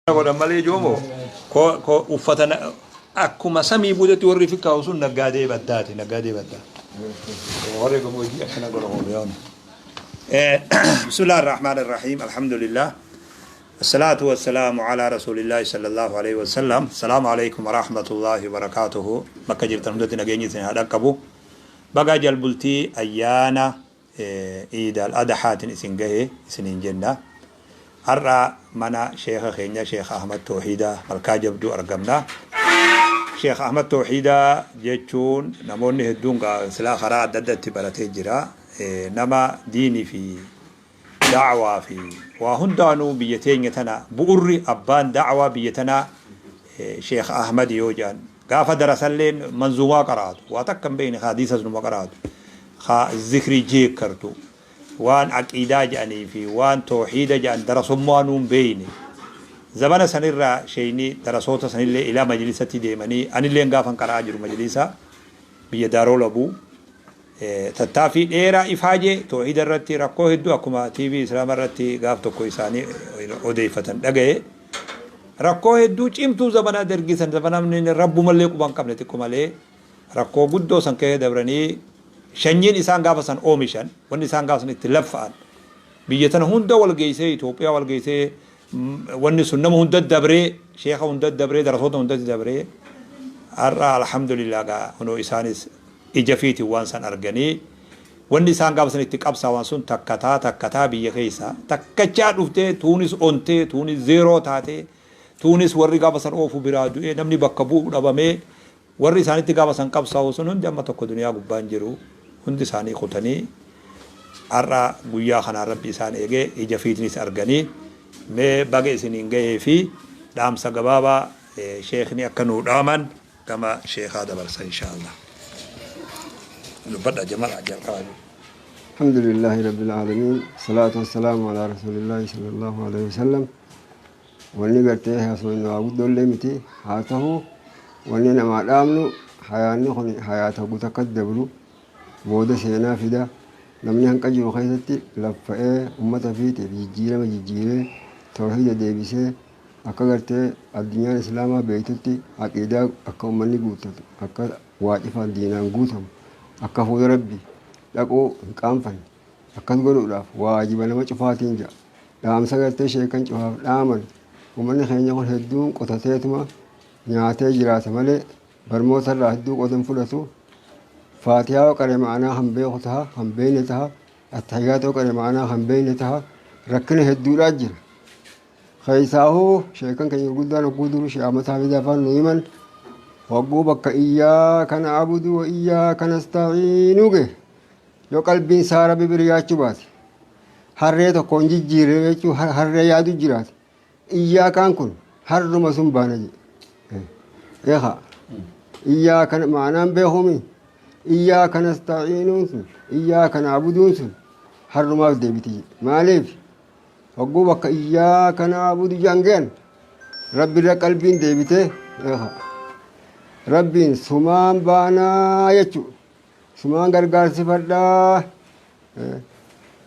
Godhan malee joomoo ko uffata akkuma samii buutetti warri fi kaa'u sun naggaadee baddaati, naggaadee baddaa. Warri gammoojjii akkana godha oolu. Bismillaahi Rahmaani Rahiim. Alhamdulillah. Assalaatu wassalaamu ala rasuulillaahi sallallahu alaihi wasallam. Assalaamu alaikum warahmatullaahi wabarakaatuhu. Bakka jirtan hundatti nageenyi isin haa dhaqqabu. Baga jalbultii ayyaana Iid al Adhaatin isin gahe isiniin jenna. Har'a mana sheekha keenya, Sheekh Ahmad Toohiidaa Malkaa Jabduu argamna. Sheekh Ahmad Toohiidaa jechuun namoonni hedduun silaa karaa adda adda itti baratee jira. Nama diinii fi da'waa fi waa hundaanuu biyya teenya tana bu'urri abbaan da'waa biyya tanaa Sheekh Ahmad yoo jedhan, gaafa darasalleen manzuumaa qaraatu, waa takka hin beekne, hadiisas numa qaraatu, ka zikrii jeekkartu, waan aqiidaa jedhanii fi waan toohiida jedhan darasummaa nuun beekne. Zamana sanirraa sheeyni darasoota sanillee ilaa majlisatti deemanii, anilleen gaafan qara'aa jiru majlisa biyya Daaroo Labuu, tattaaffii dheeraa ifaajee toohiida irratti rakkoo hedduu, akkuma TV Islaama irratti gaaf tokko isaanii odeeffatan dhagaye, rakkoo hedduu cimtuu zamana dergisan, zamana namni rabbumallee quba hin qabne xiqqo malee, rakkoo guddoo san keessa dabranii, shanyiin isaan gaafa san oomishan, wanni isaan gaafa san itti laffa'an biyya tana hunda wal geessee, Itoophiyaa wal geessee, wanni sun nama hunda dabree, sheeka hunda dabree, darasoota hundatti dabree, har'a alhamdulillah gaa kunoo isaanis ija fiitiin waan san arganii, wanni isaan gaafa san itti qabsaawan sun takkataa takkataa biyya keessa takkachaa dhuftee, tuunis ontee, tuunis zeeroo taatee, tuunis warri gaafa san oofu biraa du'ee, namni bakka bu'u dhabamee, warri isaanitti gaafa san qabsaa'u sun hundi amma tokko duniyaa gubbaan jiru, hundi isaanii kutanii, har'a guyyaa kanaan Rabbi isaan eegee ija fiitinis arganii, mee baga isiniin gahee fi dhaamsa gabaabaa sheekni akka nuu dhaaman gama sheekaa dabarsa inshaallah. Dubbadha jamala jalqabaa. الحمد لله رب العالمين، الصلاة والسلام على رسول الله صلى الله عليه وسلم. Wanni gartee haasofnu waa guddoollee miti. Haa ta'u, wanni namaa dhaamnu, hayaanni kun hayaata guutuu akka dabru booda seenaa fida. Namni hanqa jiru keessatti laffa'ee ummata fiitiif jijjiirama jijjiiree, tawhiida deebisee, akka gartee addunyaan islaamaa beektutti aqiidaa akka ummanni guuttatu, akka waa cifaan diinaan guutamu, akka fuula Rabbi dhaquu hin qaanfanne akkas godhuudhaaf waajiba nama cufaatiin jedha. Dhaamsa gartee sheekan cufaaf dhaaman, uummanni keenya kun hedduun qotateetuma nyaatee jiraata malee barmoota irraa hedduu qodan fudhatu. Faatihaa qare ma'anaa kan beeku taha, kan beekne taha, attahiyyaatoo qare ma'anaa kan beekne taha. Rakkina hedduudhaa jira. Keessaahuu sheekan keenya gurguddaan hogguu duru shi'aamataa fi afaan nu himan, hogguu bakka "إياك نعبد وإياك نستعين" ge yoo qalbiin isaa Rabbi biriyaachuu baate, harree tokko hin jijjiirre jechuu, harree yaadu jiraate, iyyaakaan kun harruma sun baana jedhe. Eekaa iyyaaka ma'anaan beekumi, إياك نستعين uun sun, إياك نعبد uun sun harrumaaf deebiti jedhe. Maaliif? Hogguu bakka "إياك نعبد" jedhan gahan Rabbi irra qalbiin deebitee, eekaa Rabbiin sumaan baanaa jechuu, sumaan gargaarsifadhaa.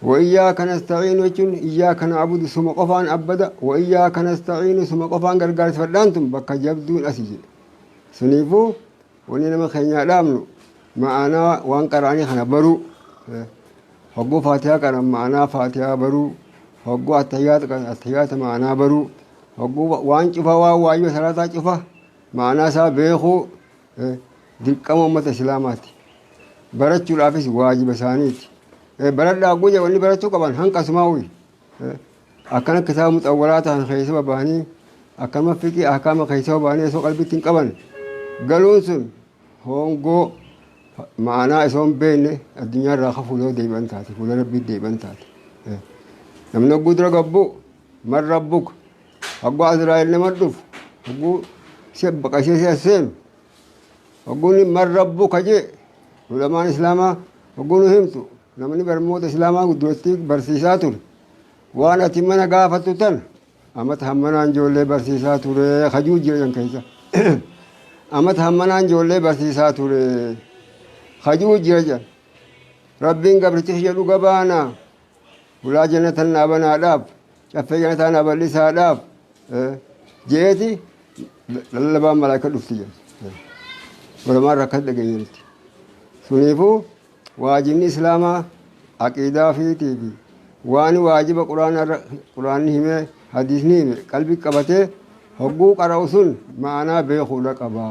وإياك نستعين jechuun إياك نعبد suma qofaan abbada, وإياك نستعين suma qofaan gargaarsifadhaan tun bakka jabduun asi jedhe. Suniifuu wanni nama keenyaa dhaamnu ma'anaa waan qara'anii kana baruu, hogguu Faatihaa qaran ma'anaa Faatihaa baruu, hogguu attahiyyaata ma'anaa baruu, hogguu waan cufa, waan waajiba salaataa cufa ma'anaa isaa beekuu dirqama ummata islaamaati. Barachuudhaafis waajiba isaaniiti. Baradhaa hogguu jedhan, wanni barachuu qaban hanqasumaa uyi akkana kitaaba muxawwalaa ta'an keessa babahanii, akkanuma fiqii ahkaama keessa babahanii osoo qalbitti hin qaban galuun sun hongoo ma'anaa osoo hin beekne addunyaa irraa ka fuula deebi'an taate, fuula Rabbii deebi'an taate. Namni hogguu dura gabbu "من ربك", hogguu Azraa'el nama dhufu, hogguu si baqasee si as seenu, hogguun "من ربك" jee, ulamaan islaamaa hogguu nu himtu, namni barmoota islaamaa duratti barsiisaa ture, waan ati mana gaafattu tan amata hammanaan ijoollee barsiisaa ture kajuu jiran keessa, amata hammanaan ijoollee barsiisaa ture kajuu jira jedhan. Rabbiin gabricha kiyya dhuga baanaa hulaa jannatan naa banaadhaaf, caffee jannataa naa bal'isaadhaaf. Je'eeti lallabaan malaayika dhufti jedhe. Ulamaan irraa akkas dhageenyetti. Suniifuu waajibni islaamaa aqiidaa fiitii fi waan waajiba quraana irra quraanni himee hadiisni hime qalbii qabatee hogguu qara'u sun ma'anaa beekuudha qaba.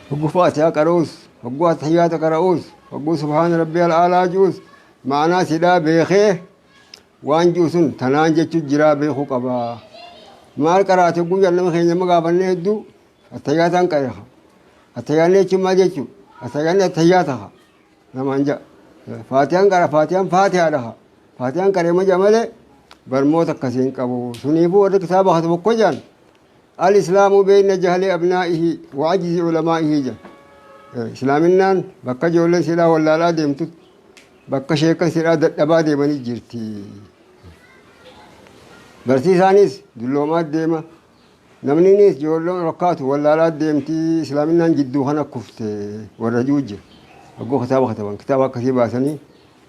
Hogguu faatihaa qara'us, hogguu attahiyyaata qara'us, hogguu subhaana rabbii al'aalaa ji'us ma'anaa sidhaa beekee waan ji'u sun tanaan jechuu jiraa beekuu qaba. Maal qaraate hogguu jedhan nama keenya amma gaafannee hedduu attahiyyaataan qare. Attahiyyaanni jechuun maal jechuu? Attahiyyaanni attahiyyaata haa namaan ja'a. Faatiyaan qara faatiyaan faatiyaadha haa. Faatiyaan qaree ma ja'a malee barmoota akkasii hin qabu. Suniifuu warri kitaaba katabu tokko jedhan al-islaamu beeyna jahli abnaa'ihi wa ajzi ulamaa'ihi jedhan. Islaaminaan bakka ijoolleen silaa wallaalaa deemtutti bakka sheekan silaa dadhabaa deemanii jirti. Barsiisaanis dulloomaa deema. Namninis ijoolleen rakkaatu wallaalaa deemti. Islaaminaan jidduu kana kufte warra jiru jira. Hogguu kitaaba kataban kitaaba akkasii baasanii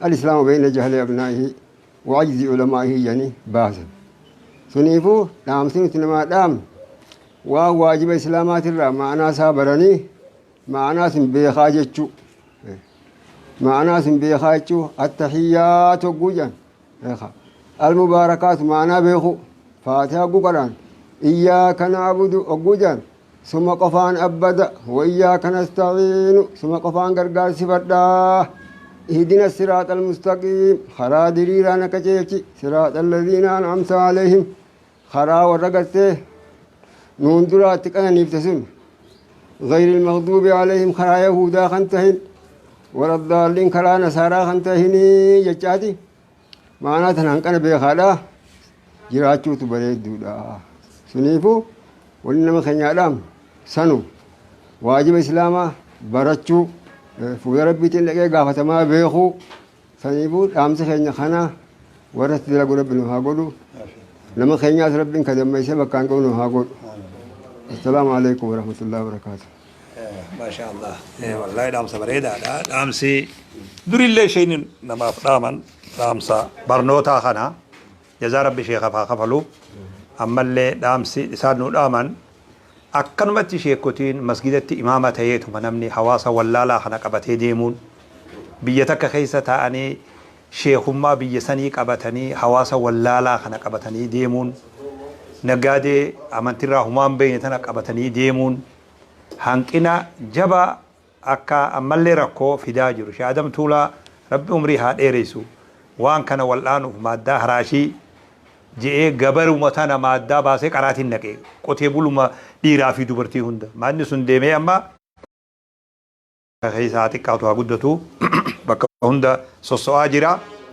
al-islaamu beeyna jahli abnaa'ihi wa ajzi ulamaa'ihi jedhanii baasan. Suniifuu dhaamsi nuti namaa dhaamnu waan waajiba islaamaatirraa ma'anaa isaa baranii ma'anaa sun beekaa jechuu. Ma'anaa sun beekaa jechuu attahiyyaatu hogguu jedhan beekaa. Almubaarakaatu ma'anaa beekuu. Faatihaa hogguu qara'an iyyaaka na'budu hogguu jedhan suma qofaan abbada wa iyyaaka nasta'iinu suma qofaan gargaarsifadhaa. Ihdina siraaxa almustaqiim karaa diriiraa na qajeelchi siraaxa alladhiina an'amta alayhim karaa warra gartee nuun duraatti qananiifte sun غير المغضوب عليهم karaa yahudaa kan tahin ولا الضالين karaa nasaaraa kan tahinii jechaati ma'anaa tan hanqana beekaadha jiraachuutu bareedduudha. Suniifuu wanni nama keenyaadhaam sanu waajiba islaamaa barachuu fuula rabbiitiin dhaqee gaafatamaa beekuu. Saniifuu dhaamsi keenya kana warra itti dalagu rabbi nu haa godhu. Nama keenyaas rabbiin ka dammeessee bakkaan ga'u nu haa godhu. Assalaamu alaikum warahmatullahi wabarakaatuh. Maashaa Allah. Wallaahi dhaamsa bareedaadha. Dhaamsi durillee isheen namaaf dhaaman dhaamsa barnootaa kana jazaa rabbi sheekaaf haa kafalu. Ammallee dhaamsi isaan nu dhaaman akkanumatti sheekotiin masgidatti imaama ta'eetuma namni hawaasa wallaalaa kana qabatee deemuun biyya takka keessa taa'anii sheekummaa biyya sanii qabatanii hawaasa wallaalaa kana qabatanii deemuun naggaadee amantirraa humaan beeyne tana qabatanii deemuun hanqina jabaa akka ammallee rakkoo fidaa jiru. Sheekh Adam Tuulaa rabbi umrii haa dheeressu waan kana wal'aanuuf maaddaa haraashii je'ee gabaruma tana maaddaa baasee qaraatiin naqe qotee buluma dhiiraa fi dubartii hunda. Maanni sun deemee amma keessa haa xiqqaatu haa guddatu bakka hunda sosso'aa jira.